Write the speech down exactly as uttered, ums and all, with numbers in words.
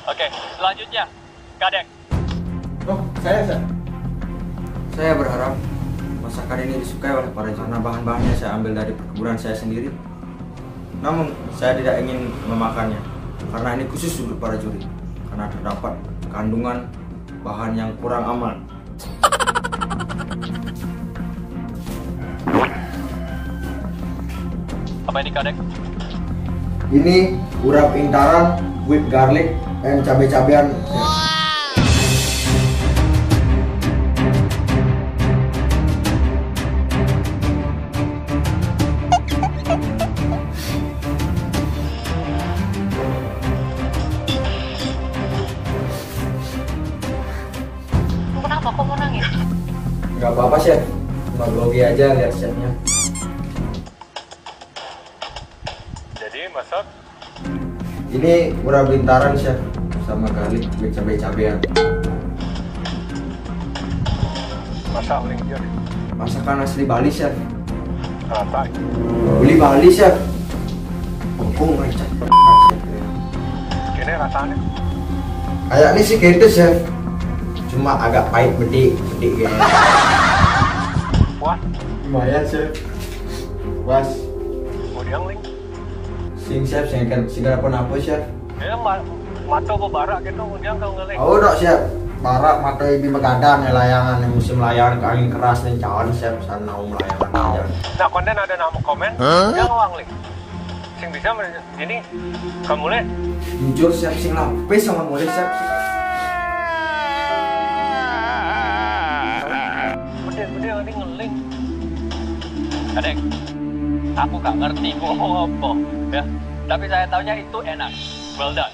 Oke, selanjutnya, Kadek. Oh, saya, Chef. Saya berharap masakan ini disukai oleh para juri karena bahan-bahannya saya ambil dari perkebunan saya sendiri. Namun, saya tidak ingin memakannya karena ini khusus untuk para juri karena terdapat kandungan bahan yang kurang aman. Apa ini, Kadek? Ini urap intaran with garlic and cabai-cabean. Kenapa? Kok mau nangis? Nggak apa-apa, Chef. Cuma grogi aja lihat chefnya. Jadi, masak? Ini urap intaran, Chef, sama garlic with cabai-cabean. Masak paling dia. Masakan asli Bali, Chef. Rata. Beli Bali, Chef. Bengkung, Chef. Ini rasanya. Kayaknya sih gitu, Chef. Cuma agak pahit bedik, bedik kayaknya. Wah, Lumayan, Chef. Puas. kemudian, Ling. Sing, Chef, sing kan sing apa-apa, Chef. Ini ma mata apa barak gitu, kemudian kalau ngeling. Oh, dok, Chef. Barak mata ibi begadang ya layangan, musim layangan, angin keras nih, cawan, Chef, sana um layangan aja. Nah, konten ada nama komen. Dia ngawang, Ling. Sing bisa men- ini kamu, Le. Jujur, Chef, sing lapis sama mulai, Chef. Betul-betul ini ngeling. Kadek, aku gak ngerti ngomong apa, ya. Tapi saya taunya itu enak. Well done.